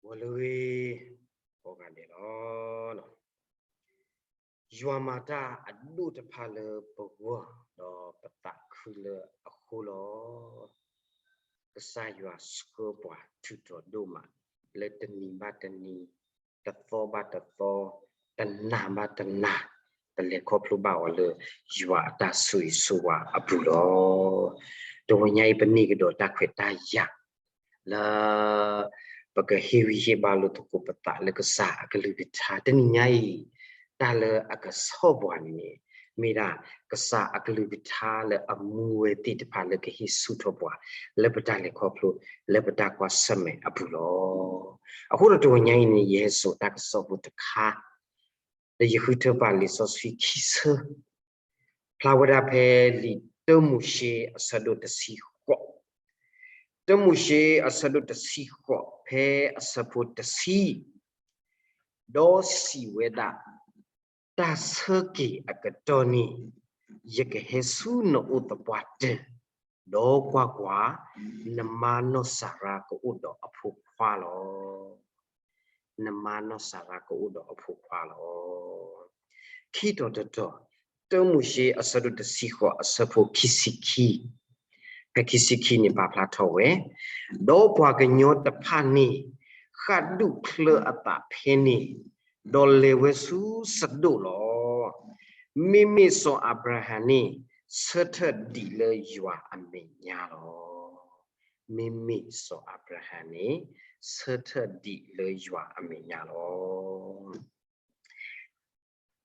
ဂီၤလၢအဂ့ၤ ကိးဂၤဒဲးလီၤ. ယွၤမၤတၢ်အဒိၣ်တဖၣ်လၢပဂီၢ် ဒီးပသးခုလၢအဃိလီၤ. ကစၢ်ယွၤဆှၢပှၤထူးတီၤဒိၣ်မး လၢတနံၤဘၣ်တနံၤ, တသီဘၣ်တသီ, တနၤဘၣ်တနၤ, ပလဲၤခီဖျိဘၣ်အီၤလၢယွၤအတၢ်ဆိၣ်ဂ့ၤဆိၣ်ဝါအပူၤလီၤ. တဝီညါအံၤ ပန့ၢ်ကဒီးတၢ်ခွဲးတၢ်ယာ် လၢ ပကဟ့ၣ်ဂံၢ်ဟ့ၣ်ဘါလိာ်သကိးပသးလၢကစၢ်အကလုၢ်ကထါ တနံၤညါအံၤ, တၢ်လၢအကဆီၣ်ပှၤန့ၣ်န့ၣ် မ့ၢ်ဒၣ်ကစၢ်အကလုၢ်ကထါလၢအမူဝဲသ့ၣ်တဖၣ်လၢကဟ့ၣ်ဆူၣ်ထီၣ်ပှၤ လၢပတၢ်လဲၤခီဖျိ လၢပတၢ်ကွၢ်ဆၢၣ်မဲာ်အပူၤလီၤ. အဃိဒီးတဝီညါအံၤန့ၣ် ယဟဲစိာ်တၢ်ကစီၣ်ဖိတခါ ဒီးယဃုထၢပာ်လံာ်စီဆှံခံဆၢ ဖျါဝဲဒၣ်ဖဲလံာ်တၢမိၤၡ့အဆၢဒိၣ်တဆံဃိး, တၢမိၤၡ့အဆၢဒိၣ်တဆံဃိး ဖဲအဆၢဖိတဆံ, ဒီးစံးဝဲဒၣ်, တၢ်ဆၢက့ၤအကတီၢ်န့ၣ် ယကဟဲဆူနအိၣ်သပှၢ်တၢၢ်, ဒီးကွၢ်ကွၢ်, နမါနီၢ်စၤရါကအိၣ်ဒီးအဖိခွါလီၤ. နမါနီၢ်စၤရါကအိၣ်ဒီးအဖိခွါလီၤ. ခံတီၤတတီၤ, တၢမိၤၡ့အဆၢဒိၣ်တဆံဃိး အဆၢဖိခံဆံခံ, ဖဲခံဆံခံန့ၣ် ပာ်ဖျါထီၣ်ဝဲ, ဒီးပှၤကညီတဖၣ်န့ၣ် ဃၣ်ဒူၣ်ချၢအသးဖဲန့ၣ်, ဒီးလဲၤဝဲဆူစဒိၣ်လီၤ. မ့မ့ၢ်စီၤအၤဘြၤဟၣ်န့ၣ် ဆၢထၢၣ်ဒံးလၢယွၤအမဲာ်ညါလီၤ. မ့မ့ၢ်စီၤအၤဘြၤဟၣ်န့ၣ် ဆၢထၢၣ်ဒံးလၢယွၤအမဲာ်ညါလီၤ.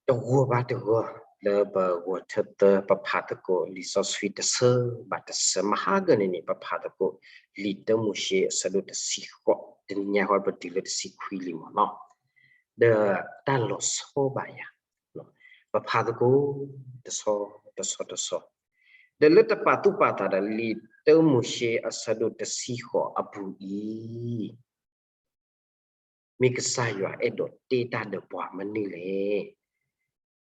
တဂီၤဘၣ်တဂီၤ လၢပဂီၤထၢသၢ ပဖးသကိးလံာ်စီဆှံတဆၢဘၣ်တဆၢ မဟါကၢန့ၣ်န့ၣ် ပဖးသကိး လံာ်တၢမိၤၡ့အဆၢဒိၣ်တဆံဃိး, တနံၤညါဃီပတုၤလၢတဆံခွံလံမ့ၢ်နီၤ, ဒီးတၢ်လီၤဆီဘၣ်ယၤ, ပဖးသကိး တဆီ တဆီ တဆီ, ဒီးလၢတပာ်သူၣ်ပာ်သးဒီးလံာ်တၢမိၤၡ့အဆၢဒိၣ်တဆံဃိးအပူၤအံၤ မ့ၢ်ကစၢ်ယွၤအဲၣ်ဒိးတဲတၢ်ဒီးပှၤမနုၤလဲၣ်.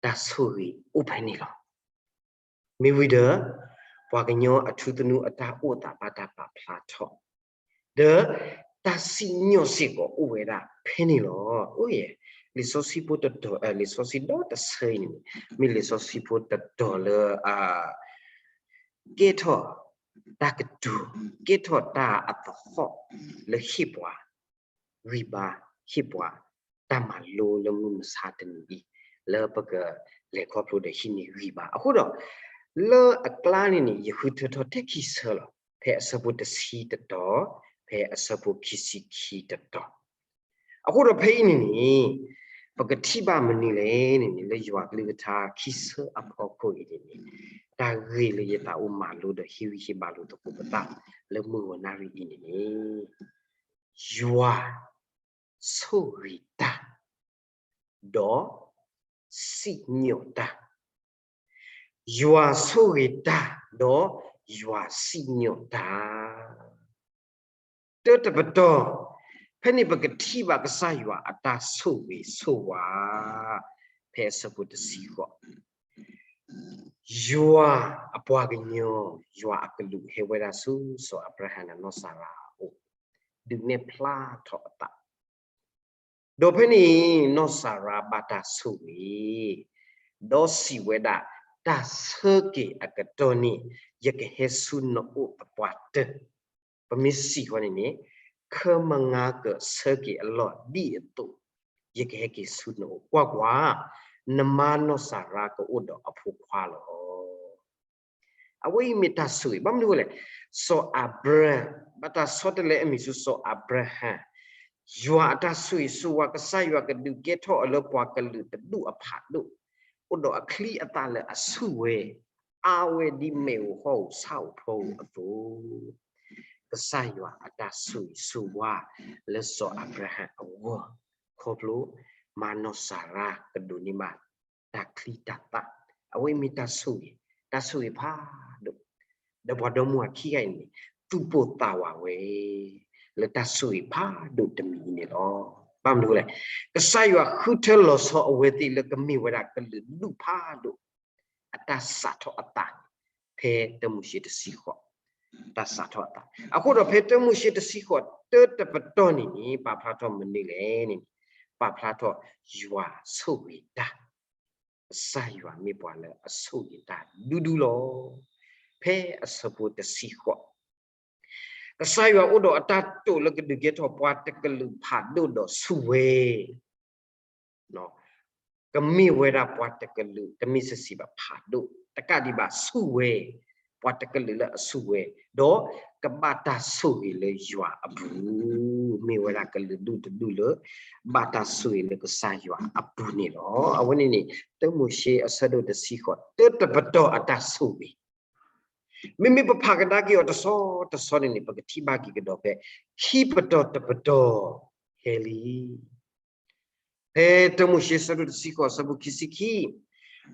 တၢ်ဆိၣ်ဂ့ၤအိၣ်ဖဲန့ၣ်လီၤ. မ့ၢ်ဝံၤဒီး ပှၤကညီအထူသနူအတၢ်အိၣ်သးဘၣ်တၢ်ပာ်ဖျါထီၣ်, ဒီးတၢ်စံၣ်ညီၣ်စ့ၢ်ကီးအိၣ်ဝဲဒၣ်ဖဲန့ၣ်လီၤ. အိၣ်ယဲ, လံာ်စီဆှံဖိတတီၤ, လံာ်စီဆှံဒီတဆၢအံၤန့ၣ် မ့ၢ်လံာ်စီဆှံဖိတတီၤလၢ ကဲထီၣ်တၢ်ကတိၤ, ကဲထီၣ်တၢ်အသဟီၣ်လၢဟ့ၣ်ပှၤဂံၢ်ဘါ, ဟ့ၣ်ပှၤတၢ်မၤလိလၢမုၢ်မဆါတနံၤအံၤ, လၢပကလဲၤခီဖျိဒီးဟံးန့ၢ်ဂံၢ်ဘါ. အဃိဒီး လၢအကျါန့ၣ်န့ၣ် ယဃုထၢထီၣ်ထဲခံဆၢလီၤ. ဖဲအဆၢဖိတဆံတတီၤ, ဖဲအဆၢဖိခံဆံခံတတီၤ. အဃိဒီးဖဲအံၤန့ၣ်န့ၣ် ပကထံၣ်ဘၣ်မနုၤလဲၣ်န့ၣ်န့ၣ် လၢယွၤကလုၢ်ကထါခံဆၢအဖီခိၣ်အံၤန့ၣ်န့ၣ် တၢ်ဂ့ၢ်လၢယသးအိၣ်မၤလိဒီးဟ့ၣ်ဂံၢ်ဟ့ၣ်ဘါလိာ်သကိးပသး လၢမုၢ်ဂီၤနၣ်ရံၣ်အံၤန့ၣ်န့ၣ် ယွၤဆိၣ်ဂ့ၤတၢ် ဒီးစံၣ်ညီၣ်တၢ်. ယွၤဆိၣ်ဂ့ၤတၢ် ဒီးယွၤစံၣ်ညီၣ်တၢ်. တၢတပတီၢ်, ဖဲန့ၣ်ပကထံၣ်ဘၣ်ကစၢ်ယွၤအတၢ်ဆိၣ်ဂ့ၤဆိၣ်ဝါ ဖဲအဆၢဖိတဆံဃိး ယွၤအပှၤကညီ, ယွၤအကလူးဟဲဝဲဒၣ်ဆူစီၤအၤဘြၤဟၣ်ဒီးနီၢ်စၤရါအအိၣ်, ဒုးနဲၣ်ဖျါထီၣ်အသး. ဒီးဖဲန့ၣ် နီၢ်စၤရါဘၣ်တၢ်ဆိၣ်ဂ့ၤ, ဒီးစံးဝဲဒၣ်, တၢ်ဆၢက့ၤအကတီၢ်န့ၣ် ယကဟဲဆူနအိၣ်သပှၢ်တၢၢ်. ပမ့ၢ်စံးဃီန့ၣ်န့ၣ်, ခဲမုၢ်နံၤကဆၢက့ၤအလီၢ်ဒ်အသိး, ယကဟဲက့ၤဆူနအိၣ်, ကွၢ်ကွၢ်, နမါနီၢ်စၤရါကအိၣ်ဒီးအဖိခွါလီၤ. အဝဲအံၤမ့ၢ်တၢ်ဆိၣ်ဂ့ၤ, ဘၣ်မနုၤအဃိလဲၣ်, စီၤအၤဘြၣ်, ဘၣ်တၢ်ဆီတလဲအမံၤဆူစီၤအၤဘြၤဟၣ်, ယွၤအတၢ်ဆိၣ်ဂ့ၤဆိၣ်ဝါ ကစၢ်ယွၤကဒုးကဲထီၣ်အီၤလၢပှၤကလုာ်တဒူၣ်အဖးဒိၣ်, အိၣ်ဒီးအချံအသၣ်လၢအဆူၣ်ဝဲ, အါဝဲဒ်မ့ၣ်အူဟီၣ်အူဆၣ်အူဖီအူအသိး ကစၢ်ယွၤအတၢ်ဆိၣ်ဂ့ၤဆိၣ်ဝါလၢစီၤအၤဘြၤဟၣ်အဂီၢ်, ခီဖျိမါနီၢ်စၤရါကဒိးန့ၢ်ဘၣ်တၢ်ချံတၢ်သၣ်, အဝဲမ့ၢ်တၢ်ဆိၣ်ဂ့ၤ, တၢ်ဆိၣ်ဂ့ၤဖးဒိၣ်, ဒီးပှၤဒီမါဝၤခံဂၤအံၤန့ၣ် သူၣ်ပိၢ်သးဝးဝဲ လၢတၢ်ဆိၣ်ဂ့ၤဖးဒိၣ်တမံၤအံၤန့ၣ်လီၤ. ဘၣ်မနုၤလဲၣ်, ကစၢ်ယွၤဃုထၢလီၤဆီအဝဲသ့ၣ်လၢကမ့ၢ်ဝဲဒၣ်ကလုာ်ဒူၣ်ဖးဒိၣ် အတၢ်စးထီၣ်အသးန့ၣ် ဖဲတၢမိၤၡ့တဆံဃိး တၢ်စးထီၣ်အသး. အဃိဒီးဖဲတၢမိၤၡ့တဆံဃိး တၢတပတီၢ်န့ၣ်န့ၣ် ပာ်ဖျါထီၣ်မနုၤလဲၣ်န့ၣ်, ပာ်ဖျါထီၣ်ယွၤဆိၣ်ဂ့ၤတၢ်, ကစၢ်ယွၤမ့ၢ်ပှၤလၢအဆိၣ်ဂ့ၤတၢ်ဒူဒူလီၤ. ဖဲအဆၢဖိတဆံဃိး ကစၢ်ယွၤအိၣ်ဒီးအတၢ်တိာ်လၢကဒုးကဲထီၣ်ပှၤတကလုာ်ဖးဒိၣ်ဒီးဆူၣ်ဝဲ, ကမ့ၢ်ဝဲဒၣ်ပှၤတကလုာ် တမ့ၢ်စံးဘၣ်ဖးဒိၣ် တကးဒံးဘၣ်ဆူၣ်ဝဲ, ပှၤတကလုာ်လၢအဆူၣ်ဝဲ, ဒီးကဘၣ်တၢ်ဆိၣ်ဂ့ၤလၢယွၤအပူၤ, မ့ၢ်ဝဲဒၣ်ကလုာ်ဒူၣ်တဒူၣ်လၢ ဘၣ်တၢ်ဆိၣ်ဂ့ၤလၢကစၢ်ယွၤအပူၤန့ၣ်လီၤ. အဝဲန့ၣ်န့ၣ် တၢမိၤၡ့အဆၢဒိၣ်တဆံဃိး တၢတပတီၢ်အတၢ်ဆိၣ်ဂ့ၤ မ့မ့ၢ်ပဖးကဒါက့ၤအီၤတဆီတဆီန့ၣ်န့ၣ် ပကထံၣ်ဘၣ်က့ၤကဒီးဖဲ ခံပတီၢ်တပတီၢ် ဟဲလံ. ဖဲတၢမိၤၡ့ဆၢဒိၣ်တဆံဃိး ဆၢဖိခံဆံခံ,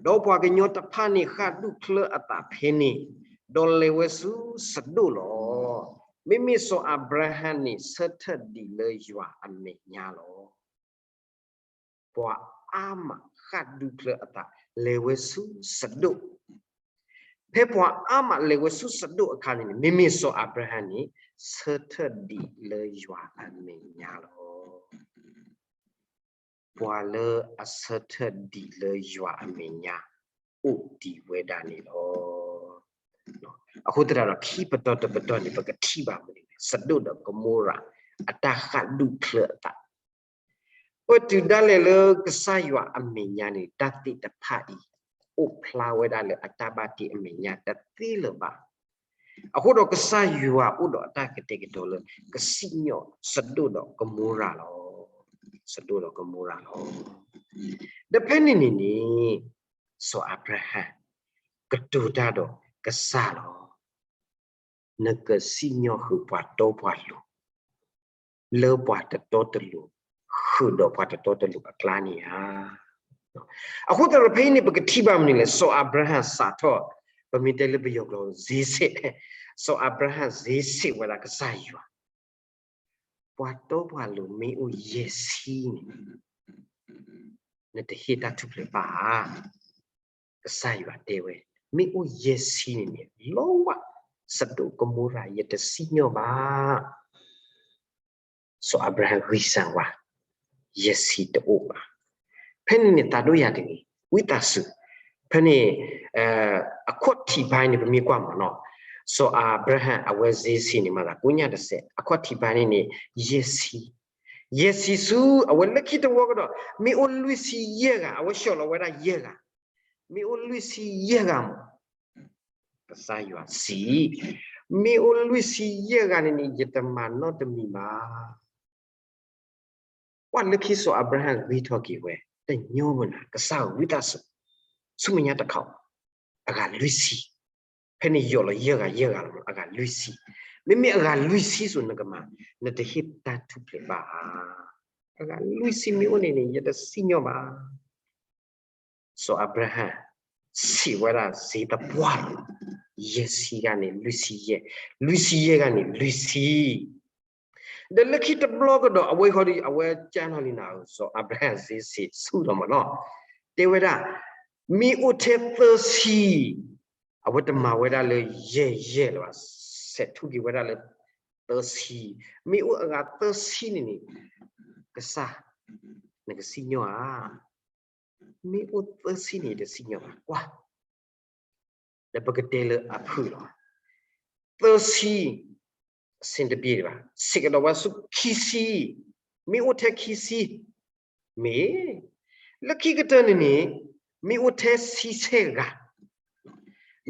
ဒီးပှၤကညီတဖၣ်န့ၣ်ဃၣ်ဒူၣ်ချၢအသးဖဲန့ၣ်, ဒီးလဲၤဝဲဆူစဒိၣ်လီၤ. မ့မ့ၢ်စီၤအၤဘြၤဟၣ်န့ၣ် ဆၢထၢၣ်ဒံးလၢယွၤအမဲာ်ညါလီၤ. ပှၤအါမးဃၣ်ဒူၣ်ချၢအသး လဲၤဝဲဆူစဒိၣ်. ဖဲပှၤအါမးလဲၤဝဲဆူစဒိၣ်အခါန့ၣ်န့ၣ် မ့မ့ၢ်စီၤအၤဘြၤဟၣ်န့ၣ် ဆၢထၢၣ်ဒံးလၢယွၤအမဲာ်ညါလီၤ. ပှၤလၢအဆၢထၢၣ်ဒံးလၢယွၤအမဲာ်ညါ အိၣ်ဒံးဝဲဒၣ်န့ၣ်လီၤ. အဃိသတးဒီး ခံပတီၢ်တပတီၢ်န့ၣ် ပကထံၣ်ဘၣ်မနုၤလဲၣ်, စဒိၣ်ဒီးကမိရၤ အတၢ်ဃၣ်ဒူၣ်ချၢအသး ပတုၤဒၣ်လဲာ်လၢကစၢ်ယွၤအမဲာ်ညါန့ၣ် တၢ်သ့ၣ်တဖၣ်အံၤ အိၣ်ဖျါဝဲဒၣ်လၢအတၢ်ဘၣ်တ့အမဲာ်ညါတသ့လၢၤဘၣ်. အဃိဒီးကစၢ်ယွၤအိၣ်ဒီးအတၢ်ကတဲာ်ကတီၤလၢ ကစံၣ်ညီၣ်စဒိၣ်ဒီးကမိရၤလီၤ. စဒိၣ်ဒီးကမိရၤလီၤ. ဒီးဖဲန့ၣ်န့ၣ်န့ၣ် စီၤအၤဘြၤဟၣ် ကတိၤတၢ်ဒီးကစၢ်လီၤ. နကစံၣ်ညီၣ်ဃုာ်ပှၤတီပှၤလိၤ လၢပှၤတတီတလိၤ ဃုာ်ဒီးပှၤတတီတလိၤအကျါန့ၣ်ဧါ. အဃိသတးဒီးဖဲအံၤန့ၣ် ပကထံၣ်ဘၣ်မနုၤလဲၣ်, စီၤအၤဘြၤဟၣ်စးထီၣ်, ပမ့ၢ်တဲလၢပယီၤကျိာ် စ့စ့ၣ်, စီၤအၤဘြၤဟၣ်စ့စ့ၣ်ဝဲဒၣ်ကစၢ်ယွၤ, ပှၤတီပှၤလိၤမ့ၢ်အိၣ်ယဲၢ်ဆံန့ၣ် နတဟ့ၣ်တၢ်ထူၣ်ဖျဲးဘၣ်ဧါ. ကစၢ်ယွၤတဲဝဲ, မ့ၢ်အိၣ်ယဲၢ်ဆံန့ၣ်န့ၣ် လီၤဝၣ်, စဒိၣ်ကမိရၤ ယတစံၣ်ညီၣ်ဘၣ်. စီၤအၤဘြၤဟၣ်ဂံၢ်စၢ်ဝါ, ယဲၢ်ဆံတအိၣ်ဘၣ်. ဖဲန့ၣ်န့ၣ် သးဒိၣ်ယၤတဂ့ၤ, ဝံသးစူၤ, ဖဲန့ၣ် အခီၣ်ထံးဘါန့ၣ် ပမ့ၢ်ကွၢ်မးနီၤ, စီၤအၤဘြၤဟၣ်အဝဲစ့စ့ၣ်န့ၣ် မၤသးကိးညါတစဲး, အခီၣ်ထံးဘါန့ၣ်န့ၣ် ယဲၢ်ဆံ, ယဲၢ်ဆံဆူ အဝဲလၢခံတဝီကဒီး မ့ၢ်အိၣ်လွံၢ်ဆံယဲၢ်ဂၤ, အဝဲဆှၢလီၤဝဲဒၣ်ယဲၢ်ဂၤ, မ့ၢ်အိၣ်လွံၢ်ဆံယဲၢ်ဂၤမး ကစၢ်ယွၤစံး, မ့ၢ်အိၣ်လွံၢ်ဆံယဲၢ်ဂၤန့ၣ်န့ၣ် ယတမၤနီတမံၤဘၣ်. ပှၤလၢခံစီၤအၤဘြၤဟၣ်ဂ့ၤထီၣ်က့ၤဝဲ, တညီဘၣ်နၤ, ကစၢ်ဧၢ ဝံသးစူၤ, ဆူမဲာ်ညါတခီ, အဂၤလွံၢ်ဆံ, ဖဲန့ၣ်ယီၢ်လီၤယဲၢ်ဂၤယဲၢ်ဂၤလီၤ, အဂၤလွံၢ်ဆံ, မ့မ့ၢ်အဂၤလွံၢ်ဆံစိၤနကမၤ, နတဟ့ၣ်တၢ်ထူၣ်ဖျဲးဘၣ်ဧါ. အဂၤလွံၢ်ဆံမ့ၢ်အိၣ်န့ၣ်န့ၣ် ယတစံၣ်ညီၣ်ဘၣ်. စီၤအၤဘြၤဟၣ် ဆံးဝဲဒၣ်စ့တပှၢ်လီၤ, ယဲၢ်ဆံဂၤန့ၣ် လွံၢ်ဆံယဲၢ်, လွံၢ်ဆံယဲၢ်ဂၤန့ၣ် လွံၢ်ဆံ, ဒီးလၢခံတဘျီကဒီး အဝဲဃီဒီး အဝဲကၢ်နီၢ်လံနၤဧၢ, စီၤအၤဘြၤဟၣ်စ့စ့ၣ်ဆူၣ်လီၤမးနီၤ, တဲဝဲဒၣ်, မ့ၢ်အိၣ်ထဲသၢဆံ, အဝဲတမၤဝဲဒၣ်လၢယဲၢ်ယဲၢ်လၢၤဘၣ်, ဆဲးထူၣ်က့ၤဝဲဒၣ်လၢသၢဆံ, မ့ၢ်အိၣ်အဂၤသၢဆံန့ၣ်န့ၣ်, ကစၢ်, နကစံၣ်ညီၣ်ဧါ. မ့ၢ်အိၣ်သၢဆံန့ၣ် ယတစံၣ်ညီၣ်ဘၣ်, ကွၢ်, ဒီးပကတဲလၢအဖုၣ်လီၤ, သၢဆံ, အဆင်တပြေဘၣ်, ဆံးကဒီးဝဲဆူခံဆံ, မ့ၢ်အိၣ်ထဲခံဆံ, မ့ၢ်, လၢခံကတၢၢ်န့ၣ်န့ၣ်, မ့ၢ်အိၣ်ထဲဆံဆဲၣ်ဂၤ,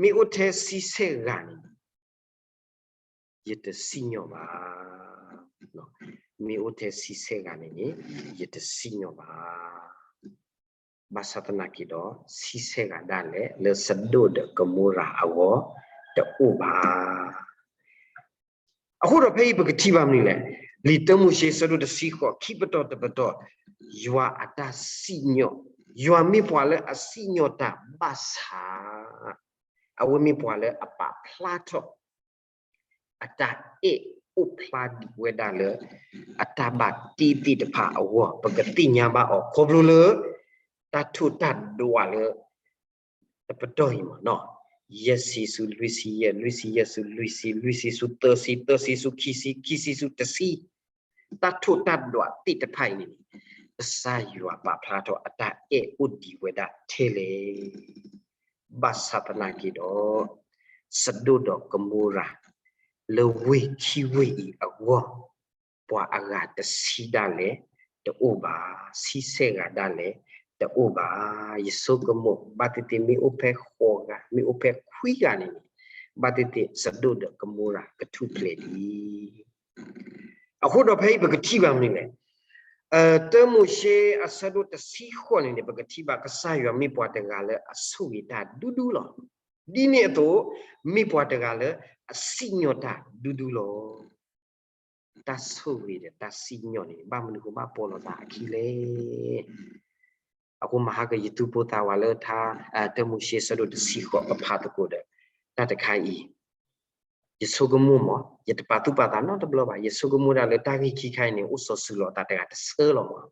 မ့ၢ်အိၣ်ထဲဆံဆဲၣ်ဂၤန့ၣ် ယတစံၣ်ညီၣ်ဘၣ်. မ့ၢ်အိၣ်ထဲဆံဆဲၣ်ဂၤန့ၣ်န့ၣ် ယတစံၣ်ညီၣ်ဘၣ်. ဘၣ်ဆၣ်သနာ်က့ဒီး ဆံဆဲၣ်ဂၤဒၣ်လဲာ်လၢစဒိၣ်ဒီးကမိရၤအဂီၢ် တအိၣ်ဘၣ်. အဃိဒီးဖဲအံၤပကထံၣ်ဘၣ်မနုၤလဲၣ်, လံာ်တၢမိၤၡ့ဆၢဒိၣ်တဆံဃိး ခံပတီၢ်တပတီၢ်, ယွၤအတၢ်စံၣ်ညီၣ်, ယွၤမ့ၢ်ပှၤလၢအစံၣ်ညီၣ်တၢ်ဘၣ်ဆၣ်, အဝဲမ့ၢ်ပှၤလၢအပာ်ဖျါထီၣ် အတၢ်အဲၣ်အိၣ်ဖျါဒံးဝဲဒၣ်လၢ အတၢ်ဘၣ်တ့သ့ၣ်တဖၣ်အဂီၢ် ပကသ့ၣ်ညါဘၣ်အီၤ ခီဖျိလၢ တၢ်ထိၣ်တၢ်ဒွးလၢ တပတီၢ်အံၤမ့ၢ်နီၤ, ယဲၢ်ဆံဆူလွံၢ်ဆံယဲၢ်, လွံၢ်ဆံယဲၢ်ဆူလွံၢ်ဆံ, လွံၢ်ဆံဆူသၢဆံ, သၢဆံဆူခံဆံ, ခံဆံဆူတဆံ, တၢ်ထိၣ်တၢ်ဒွးသ့ၣ်တဖၣ်အံၤန့ၣ်န့ၣ် ကစၢ်ယွၤပာ်ဖျါထီၣ်အတၢ်အဲၣ်အိၣ်ဒံးဝဲဒၣ်ထဲလဲၣ်. ဘၣ်ဆၣ်သနာ်က့ဒီး စဒိၣ်ဒီးကမိရၤ လၢဝ့ၢ်ခံဝ့ၢ်အံၤအဂီၢ် ပှၤအဂၤတဆံဒၣ်လဲာ်တအိၣ်ဘၣ်, ဆံဆဲၣ်ဂၤဒၣ်လဲာ်တအိၣ်ဘၣ်. ယဆိကမိၣ် ဘၣ်သ့ၣ်သ့ၣ်မ့ၢ်အိၣ်ဖဲဃိးဂၤ, မ့ၢ်အိၣ်ဖဲခွံဂၤန့ၣ်န့ၣ်, ဘၣ်သ့ၣ်သ့ၣ်စဒိၣ်ဒီးကမိရၤကထူၣ်ဖျဲးလံ. အဃိဒီးဖဲအံၤပကထံၣ်ဘၣ်မနုၤလဲၣ်. တၢမိၤၡ့အဆၢဒိၣ်တဆံဃိးန့ၣ်န့ၣ် ပကထံၣ်ဘၣ်ကစၢ်ယွၤမ့ၢ်ပှၤတဂၤလၢအဆိၣ်ဂ့ၤတၢ်ဒူဒူလီၤ. ဒ်န့ၣ်အသိး မ့ၢ်ပှၤတဂၤလၢအစံၣ်ညီၣ်တၢ်ဒူဒူလီၤ. တၢ်ဆိၣ်ဂ့ၤဒီးတၢ်စံၣ်ညီၣ်န့ၣ် ဘၣ်မနုၤဃိဘၣ်ပိာ်လိာ်သးအခံလဲၣ်. အဃိမဟါကယသူၣ်ပိၢ်သးဝးလၢထါ တၢမိၤၡ့ဆၢဒိၣ်တဆံဃိးပဖးသကိးဒီး တၢ်တခါအံၤ ယဆိကမိၣ်မး, ယတပာ်သူၣ်ပာ်သးနီတဘျီဘၣ်. ယဆိကမိၣ်ဒၣ်လၢတၢ်ဂ့ၢ်ခံခါအံၤန့ၣ် အိၣ်စီၤစုၤလီၤသးတဂၤတဆၢလီၤမး.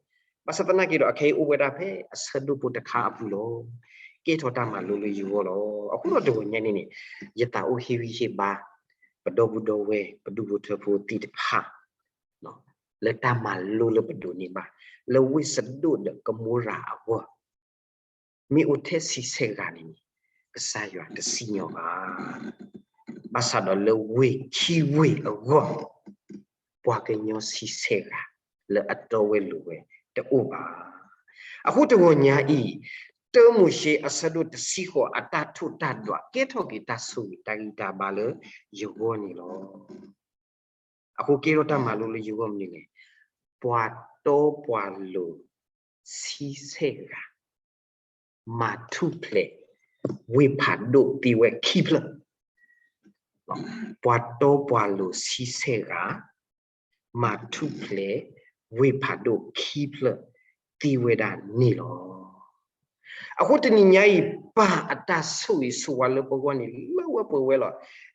ဘၣ်ဆၣ်သနာ်က့ဒီး အခဲအံၤအိၣ်ဝဲဒၣ်ဖဲအဆၢဒိၣ်ဖိတခါအပူၤလီၤ. ကဲထီၣ်တၢ်မၤလိလၢယဂီၢ်လီၤ. အဃိဒီးတဂီၤညါန့ၣ်န့ၣ် ယသးအိၣ်ဟ့ၣ်ဂံၢ်ဟ့ၣ်ဘါ ပဒီပုၢ်ဒီဝဲၢ် ပဒူၣ်ဖိထၢဖိသ့ၣ်တဖၣ် လၢတၢ်မၤလိလၢပဒိးန့ၢ်ဘၣ် လၢဝ့ၢ်စဒိၣ်ဒီးကမိရၤအဂီၢ် မ့ၢ်အိၣ်ထဲဆံဆဲၣ်ဂၤန့ၣ်န့ၣ် ကစၢ်ယွၤတစံၣ်ညီၣ်ဘၣ်. ဘၣ်ဆၣ်ဒီးလၢဝ့ၢ်ခံဝ့ၢ်အဂီၢ် ပှၤကညီဆံဆဲၣ်ဂၤ လၢအတီဝဲလိၤဝဲတအိၣ်ဘၣ်. အဃိတဂီၤညါအံၤ တၢမိၤၡ့အဆၢဒိၣ်တဆံဃိးအတၢ်ထိၣ်တၢ်ဒွး ကဲထီၣ်က့ၤတၢ်ဆိၣ်ဂ့ၤတၢ်ဂံၢ်တၢ်ဘါလၢယဂီၢ်န့ၣ်လီၤ. အဃိကဲထီၣ်တၢ်မၤလိလၢယဂီၢ်မနုၤလဲၣ်. ပှၤတီပှၤလိၤဆံဆဲၣ်ဂၤ မၤထူၣ်ဖျဲး ဝ့ၢ်ဖးဒိၣ်သံဝဲခံဖျၢၣ်. ပှၤတီပှၤလိၤဆံဆဲၣ်ဂၤ မၤထူၣ်ဖျဲး ဝ့ၢ်ဖးဒိၣ်ခံဖျၢၣ် သံဝဲဒၣ်န့ၣ်လီၤ. အဃိတနံၤညါအံၤ ပၢ်အတၢ်ဆိၣ်ဂ့ၤဆိၣ်ဝါလၢပဂီၢ်န့ၣ် လၢဝဲပှဲၤဝဲလီၤ.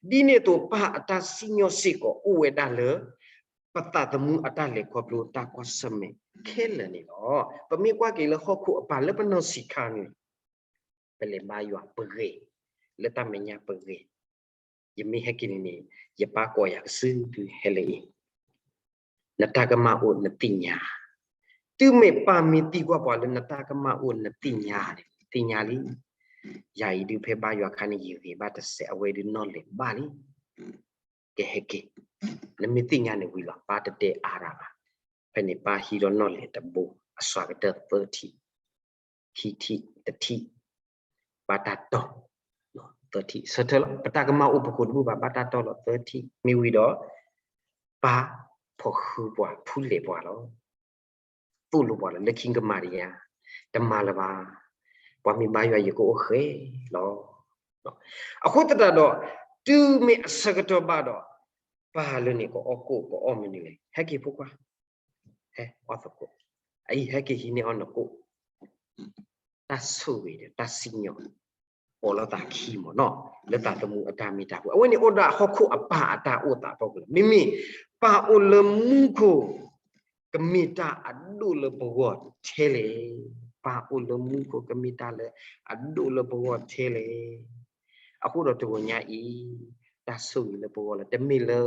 ဒ်န့ၣ်အသိး ပၢ်အတၢ်စံၣ်ညီၣ်စ့ၢ်ကီးအိၣ်ဝဲဒၣ်လၢ ပသးသမူအတၢ်လဲၤခီဖျိတၢ်ကွၢ်ဆၢၣ်မဲာ်ခဲလၢာ်န့ၣ်လီၤ. ပမ့ၢ်ကွၢ်က့ၤလၢဟီၣ်ခိၣ်အပၢ်လၢပနီၢ်ဆံးခါန့ၣ် ပလဲၤဘါယွၤပဂ့ၤ, လၢတၢ်မဲာ်ညါပဂ့ၤ, ယမ့ၢ်ဟဲက့ၤန့ၣ်န့ၣ် ယပၢ်ကိးယၤကစုဒုဟဲလၢအံၤ, နတၢ်ကမၣ်အိၣ်နသ့ၣ်ညါ, တုၤမ့ၢ်ပၢ်မ့ၢ်သံကွၢ်ပှၤလၢနတၢ်ကမၣ်အိၣ်နသ့ၣ်ညါန့ၣ် သ့ၣ်ညါလံ, ယၤအံၤဒုးဖဲဘါယွၤခါန့ၣ် ယဂ့ၤဘၣ်တစဲး အဝဲဒုးနီၣ်လဲၤဘၣ်လံ, ကဟဲက့ၤ, နမ့ၢ်သ့ၣ်ညါန့ၣ်ဝံၤလီၤ ပၢ်တတဲအါရၤဘၣ်, ဖဲန့ၣ်ပၢ်ဟံးဒီးနီၣ်လဲၤတဘိ အစှၤကတၢၢ်သၢထံၣ် ခံထံၣ်တထံၣ်, ဘၣ်တၢ်တီၢ်, သၢထံၣ် ဆၢထၢၣ်လီၤ. ပတၢ်ကမၣ်အိၣ်ပဃိတဘူၣ်ဘၣ် ဘၣ်တၢ်တီၢ်လီၤသၢထံၣ်, မ့ၢ်ဝံၤဒီး ပၢ်ဖီၣ်ဃုပှၤ ဖူလဲးပှၤလီၤ. သိၣ်လိပှၤလီၤ လၢခံကမၤဒံးဧါ, တမၤလၢၤဘၣ်, ပှၤမ့ၢ်ဘါယွၤယကအိၣ်ဃဲလီၤ. အဃိသတးဒီး တုၤမ့ၢ်အဆၢကတီၢ်ဘၣ်ဒီး ပၢ်လၢန့ၣ် ကအီၣ်ကိၣ်ကအီၣ်မနုၤလဲၣ်, ဟဲက့ၤဖိခွါ, ဟဲအီၣ်သကိး, အအံၤဟဲက့ၤဟံးန့ၢ်အီၣ်နကိၣ်, တၢ်ဆိၣ်ဂ့ၤဒီးတၢ်စံၣ်ညီၣ် အိၣ်လီၤသးခံမ့ၢ်နီၤ, လၢသးသမူအတၢ်မ့ၢ်တၢ်ပူၤ, အဝဲန့ၣ်အိၣ်ဒၣ်ဟီၣ်ခိၣ်အပၢ်အတၢ်အိၣ်သးဖီခိၣ်လီၤ. မ့မ့ၢ် ပၢ်အိၣ်လၢမူခိၣ် ကမ့ၢ်တၢ်အဒိၣ်လၢပဂီၢ်ထဲလဲၣ်, ပၢ်အိၣ်လၢမူခိၣ်ကမ့ၢ်တၢ်လၢအဒိၣ်လၢပဂီၢ်ထဲလဲၣ်. အဃိဒီးတဂီၤညါအံၤ တၢ်ဆိၣ်ဂ့ၤလၢပဂီၢ်လီၤ. တမ့ၢ်လၢ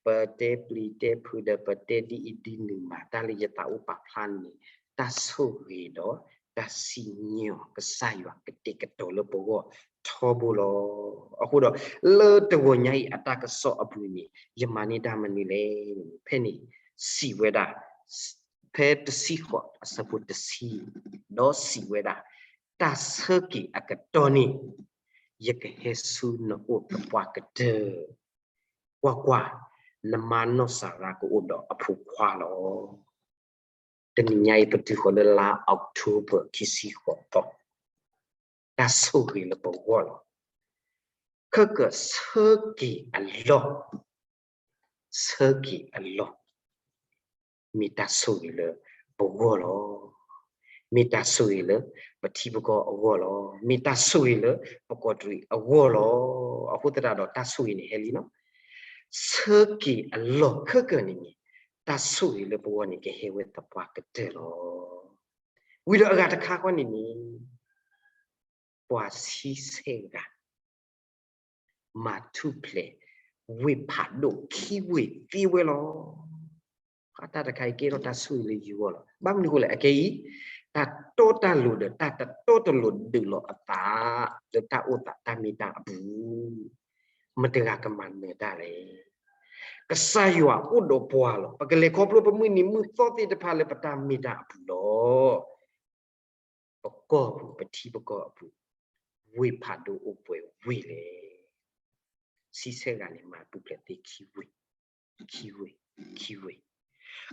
ပတဲပျံၤတဲဖုးဒီး ပတဲဒ်အံၤဒ်နုၤမး တၢ်လၢယသးအိၣ်ပာ်ဖျါန့ၣ် တၢ်ဆိၣ်ဂ့ၤဒီး တၢ်စံၣ်ညီၣ်ကစၢ်ယွၤကတဲာ်ကတီၤလၢပဂီၢ်ထီဘိလီၤ. အဃိဒီး လၢတဂီၤညါအံၤအတၢ်ကစီၣ်အပူၤန့ၣ် ယမၤန့ၢ်တၢ်မနုၤလဲၣ်န့ၣ် ဖဲန့ၣ် စံးဝဲဒၣ် ဖဲတဆံဃိးအဆၢဖိတဆံ ဒီးစံးဝဲဒၣ်, တၢ်ဆၢက့ၤအကတီၢ်န့ၣ် ယကဟဲဆူနအိၣ်သပှၢ်ကတၢၢ်, ကွၢ်ကွၢ်, နမါနီၢ်စၤရါကအိၣ်ဒီးအဖိခွါလီၤ. တနံၤညါအံၤ ပတုၤဃီၤလၢလါ October ခံဆံဃိးသီ, တၢ်ဆိၣ်ဂ့ၤလၢပဂီၢ်လီၤ. ခဲကၢၣ်ဆၢက့ၤအလီၢ်, ဆၢက့ၤအလီၢ် မ့ၢ်တၢ်ဆိၣ်ဂ့ၤလၢပဂီၢ်လီၤ. မ့ၢ်တၢ်ဆိၣ်ဂ့ၤလၢပထံပကီၢ်အဂီၢ်လီၤ. မ့ၢ်တၢ်ဆိၣ်ဂ့ၤလၢပကီၢ်တရံးအဂီၢ်လီၤ. အဃိသတးဒီးတၢ်ဆိၣ်ဂ့ၤန့ၣ်ဟဲလံနီၤ. ဆၢက့ၤအလီၢ်ခဲကၢၣ်န့ၣ်န့ၣ် တၢ်ဆိၣ်ဂ့ၤလၢပဂီၢ်န့ၣ် ကဟဲဝဲသပှၢ်ကတၢၢ်လီၤ. ဝံၤဒီးအဂၤတခါဃီန့ၣ်န့ၣ် ပှၤဆံဆဲၣ်ဂၤ မၤထူၣ်ဖျဲး ဝ့ၢ်ဖးဒိၣ်ခံဝ့ၢ်သ့ဝဲလီၤ. တၢ်တခါအံၤကဲထီၣ်တၢ်ဆိၣ်ဂ့ၤလၢယဂီၢ်လီၤ. ဘၣ်မနုၤအဃိလဲၣ်, အခဲအံၤ တၢ်တီတၢ်လိၤဒီးတၢ်တတီတလိၤဒုးလီၤအသး လၢတၢ်အိၣ်သးတၢ်မ့ၢ်တၢ်အပူၤ မတၤတဂၤကမၤနၢၤတၢ်လဲၣ်. ကစၢ်ယွၤအိၣ်ဒီးပှၤလီၤ. ပကလဲၤခီဖျိပမုၢ်နံၤမုၢ်သီသ့ၣ်တဖၣ်လၢပတၢ်မ့ၢ်တၢ်အပူၤလီၤ. ပကီၢ်ပူၤ ပထံပကီၢ်အပူၤ ဝ့ၢ်ဖးဒိၣ်အိၣ်ပှဲၤဝ့ၢ်လဲၣ်. ဆံဆဲၣ်ဂၤန့ၣ် မၤပူၤဖျဲးသ့ခံဝ့ၢ်, ခံဝ့ၢ်, ခံဝ့ၢ်.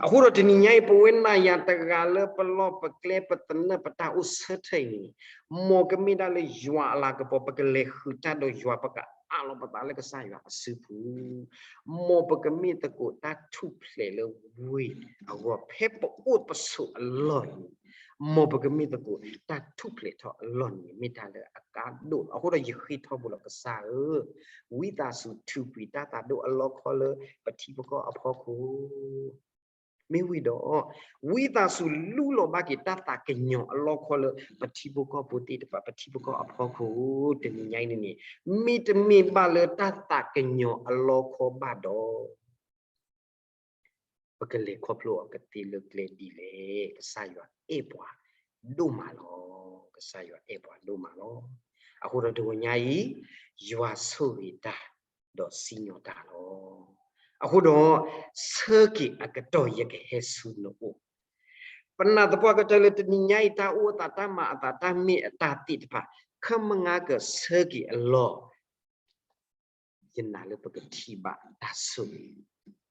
အဃိဒီးတနံၤညါအံၤ ပဝဲနၤယၤတဂၤလၢပလီၢ်ပကျဲ ပသနၢၣ် ပတၢ်အိၣ်ဆၢထၢၣ်အံၤန့ၣ် မ်ကမ့ၢ်ဒၣ်လၢယွၤအလၤကပီၤ ပကလဲၤဃုာ်တၢ်ဒီးယွၤ ပကအးလီၤပသးလၢကစၢ်ယွၤအစုပူၤ မ်ပကမ့ၢ်သကိးတၢ်ထူၣ်ဖျဲးလၢဝ့ၢ်အဂီၢ် ဖဲပအိၣ်ပဆိးအလီၢ်န့ၣ် မ်ပကမ့ၢ်သကိးတၢ်ထူၣ်ဖျဲးထီၣ်အလီၢ်န့ၣ် မ့ၢ်တၢ်လၢအကါဒိၣ်လီၤ. အဃိဒီးယဃ့ထီဘိလီၤ ကစၢ်ဧၢ, ဝံသးစူၤထုးကွံာ်တၢ်သးဒိၣ်အလီခီလၢပထံပကီၢ်အဖီခိၣ် မ့ၢ်ဝံၤဒီး ဝံသးစူၤလူလီၤဘၣ်က့ၤတၢ်သးကညီၤအလီခီလၢပထံဖိကီၢ်ဖိသ့ၣ်တဖၣ် ပထံဖိကီၢ်အဖီခိၣ် တနံၤညါအံၤန့ၣ်န့ၣ် မ့တမ့ၢ်ဘၣ်လၢတၢ်သးကညီၤအလီခီဘၣ်ဒီး ပကလဲၤခီဖျိအီၤကသ့လၢကျဲဒ်လဲၣ်. ကစၢ်ယွၤအဲၣ်ပှၤဒိၣ်မးလီၤ. ကစၢ်ယွၤအဲၣ်ပှၤဒိၣ်မးလီၤ. အဃိဒီးတဂီၤညါအံၤ ယွၤဆိၣ်ဂ့ၤတၢ် ဒီးစံၣ်ညီၣ်တၢ်လီၤ. အဃိဒီး ဆၢက့ၤအကတီၢ်ယကဟဲဆူနအိၣ် ပနာ်သပှၢ်ကတၢၢ်လၢတနံၤညါအံၤ တၢ်အိၣ်အသးတၢ်မၤအသးတၢ်မ့ၢ်အတၢ်သ့ၣ်တဖၣ် ခၢၣ်မုၢ်ငါကဆၢက့ၤအလီၢ် ယနာ်လၢပကထံၣ်ဘၣ်တၢ်ဆိၣ်ဂ့ၤ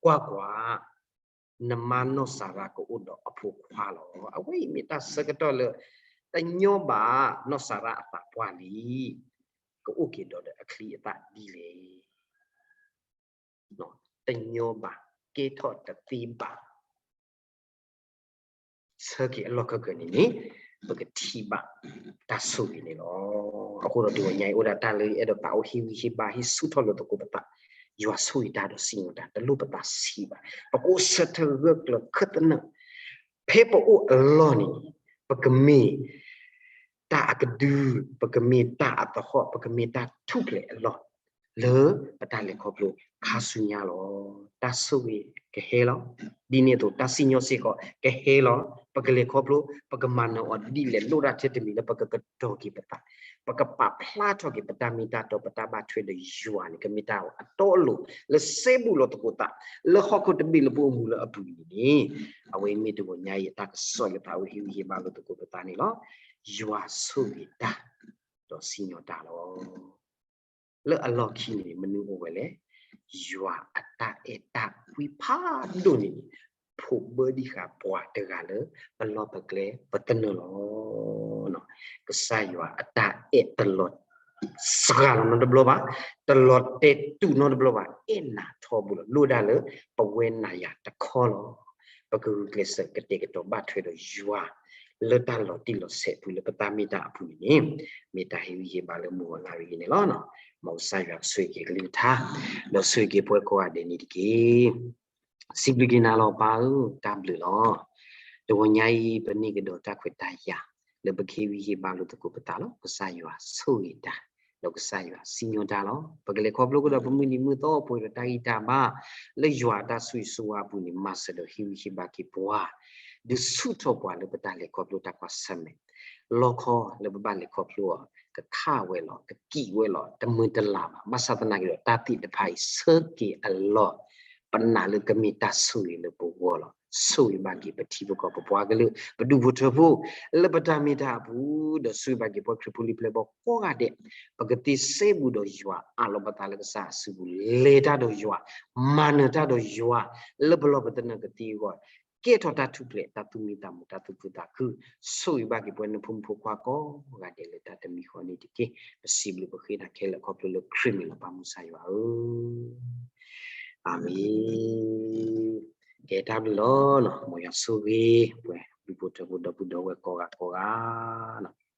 ကွၢ်ကွၢ်, နမါနီၢ်စၤရါကအိၣ်ဒီးအဖိခွါလီၤ. အဝဲအံၤမ့ၢ်တၢ်ဆၢကတီၢ်လၢ တညီဘၣ်နီၢ်စၤရါအသးပှၢ်လံ, ကအိၣ်က့ၤဒီးဒီးအချံအသၣ်ဒ်လဲၣ်. တညီဘၣ်, ကဲထီၣ်တသ့ဘၣ် ဆၢက့ၤအလီၢ်ခဲကနံၣ်န့ၣ် ပကထံၣ်ဘၣ်တၢ်ဆိၣ်ဂ့ၤန့ၣ်လီၤ. အဃိဒီးတဂီၤညါအံၤ အိၣ်ဒၣ်တၢ်လၢယအဲၣ်ဒိးသးအိၣ်ဟ့ၣ်ဂံၢ်ဟ့ၣ်ဘါ ဟ့ၣ်ဆူၣ်ထီၣ်လိာ်သကိးပသး, ယွၤဆိၣ်ဂ့ၤတၢ်ဒီးစံၣ်ညီၣ်တၢ် တလိၣ်ပသးဆံးဘၣ်. ပကအိၣ်ဆၢထၢၣ်ဂၢၢ်ကျၢၤခၢၣ်သနၢၣ်, ဖဲပအိၣ်အလီၢ်န့ၣ် ပကမ့ၢ် တၢ်အကဒု, ပကမ့ၢ်တၢ်အသဟီၣ်, ပကမ့ၢ်တၢ်ထူၣ်ဖျဲးအလီၢ် လၢပတၢ်လဲၤခီဖျိခါဆူညါလီၤ. တၢ်ဆိၣ်ဂ့ၤကဟဲလီၤ. ဒ်န့ၣ်အသိး တၢ်စံၣ်ညီၣ်စ့ၢ်ကီးကဟဲလီၤ. ပကလဲၤခီဖျိ, ပကမၤနၢၤအီၤဒ်လဲၣ် လိၣ်ဒၣ်ထဲတမံၤလၢပကကတီၤက့ၤပသး, ပကပာ်ဖျါထီၣ်က့ၤပတၢ်မ့ၢ်တၢ်တီ ပတၢ်ဘၣ်ထွဲဒီးယွၤန့ၣ် ကမ့ၢ်တၢ်အတီအလိၤ လၢစဲဘူးလိာ်သကိးသး လၢဟီၣ်ခိၣ်တဘ့ၣ်လၢပအိၣ်မူလၢအပူၤန့ၣ်န့ၣ်, အဝဲမ့ၢ်တဂီၤညါအံၤ တၢ်ကစီၣ်လၢသးအိၣ်ဟ့ၣ်ဂံၢ်ဟ့ၣ်ဘါလိာ်သကိးပသးန့ၣ်လီၤ. ယွၤဆိၣ်ဂ့ၤတၢ် ဒီးစံၣ်ညီၣ်တၢ်လီၤ. လၢအလီၢ်ခံန့ၣ် မနုၤအိၣ်ဝဲလဲၣ်. ယွၤအတၢ်အဲၣ်တၢ်ကွံဖးဒိၣ်န့ၣ် ဖိးဘၢဒံးဃာ်ပှၤတဂၤလၢ ပလီၢ်ပကျဲပသနၢၣ်လီၤ. ကစၢ်ယွၤအတၢ်အဲၣ်တလီၤစှၤလီၤနီတဘျီဘၣ်, တလီၤတဲာ်တူာ်နီတဘျီဘၣ်, အဲၣ်နၤထီဘိလီၤ. လိၣ်ဒၣ်လၢပဝဲနၤယၤတခီလီၤ. ပကဂုာ်ကျဲးစၢးကတဲာ်ကတီၤဘၣ်ထွဲဒီးယွၤ လၢတၢ်လီၤတံၢ်လီၤဆဲးအပူၤ လၢပတၢ်မ့ၢ်တၢ်အပူၤန့ၣ်န့ၣ်, မ့ၢ်တၢ်ဟ့ၣ်ဂံၢ်ဟ့ၣ်ဘါလၢမုၢ်ဂီၤလါရံၤအံၤန့ၣ်လီၤ. မ်ကစၢ်ယွၤဆိၣ်ဂ့ၤက့ၤကလုၢ်ကထါ, ဒီးဆိၣ်ဂ့ၤက့ၤပှၤကိးဂၤဒဲးန့ၣ်တက့ၢ်. စံးဘျုးက့ၤနၤလီၤပၢ်ဧၢ, တၢ်ဘျုးလီၤ. တဂီၤညါအံၤ ပန့ၢ်ကဒီးတၢ်ခွဲးတၢ်ယာ် လၢပကဟ့ၣ်ဂံၢ်ဟ့ၣ်ဘါလိာ်သကိးပသးလီၤ. ကစၢ်ယွၤဆိၣ်ဂ့ၤတၢ်, ဒီးကစၢ်ယွၤစံၣ်ညီၣ်တၢ်လီၤ. ပကလဲၤခီဖျိကဒီးပမုၢ်နံၤမုၢ်သီ ပှဲၤဒီးတၢ်ဂံၢ်တၢ်ဘါ လၢယွၤအတၢ်ဆိၣ်ဂ့ၤဆိၣ်ဝါအပူၤန့ၣ် မၤစၢၤဒီးဟ့ၣ်ဂံၢ်ဟ့ၣ်ဘါက့ၤပှၤ, ဒုးဆူၣ်ထီၣ်ပှၤလၢပတၢ်လဲၤခီဖျိတၢ်ကွၢ်ဆၢၣ်မဲာ် လီခီလၢပဘၣ်လဲၤခီဖျိအီၤ ကခးဝဲလီၤ, ကကံးဝဲလီၤ, တမုာ်တလၤဘၣ်. ဘၣ်ဆၣ်သနာ်က့ဒီး တၢ်သ့ၣ်တဖၣ်အံၤ ဆၢက့ၤအလီၢ် ပနာ်လၢကမ့ၢ်တၢ်ဆိၣ်ဂ့ၤလၢပဂီၢ်လီၤ. ဆိၣ်ဂ့ၤဘၣ်က့ၤပထံပကီၢ် ပပှၤကလုာ် ပဒူၣ်ဖိထၢဖိ လၢပတၢ်မ့ၢ်တၢ်အပူၤ, ဒီးဆိၣ်ဂ့ၤဘၣ်က့ၤပှၤခရံာ်ဖိလံၤပျဲၢ်ဘီၣ်ကိးဂၤဒဲး, ပကသ့စဲဘူးဒီးယွၤ အးလီၤပသးလၢကစၢ်အစုပူၤ, လဲၤတၢ်ဒီးယွၤ မၤနၢၤတၢ်ဒီးယွၤ လၢပလီၢ်ပသနၢၣ်ကသ့အဂီၢ်, ကဲထီၣ်တၢ်ထူၣ်ဖျဲး တၢ်သူၣ်မံသးမုာ် တၢ်သူၣ်ခုသးခု, ဆိၣ်ဂ့ၤဘၣ်က့ၤပှၤနဖိမုၣ်ဖိခွါကိးဂၤဒဲးလၢတၢ်တမံၤဃီန့ၣ်တက့ၢ်. ပစံးဘျုးပဃ့တၢ်ခဲလၢာ်ခီဖျိလၢခရံာ်မံၤလီၤ ပၢ်မုၢ်ဆါယွၤဧၢ, အၤမ့ၣ်. ကဲတၢ်ဘျုးလီၤ. မ်ယွၤဆိၣ်ဂ့ၤ ပှၤဒူၣ်ဖိထၢဖိဒီပုၢ်ဒီဝဲၢ်ကိးဂၤကိးဂၤလီၤ.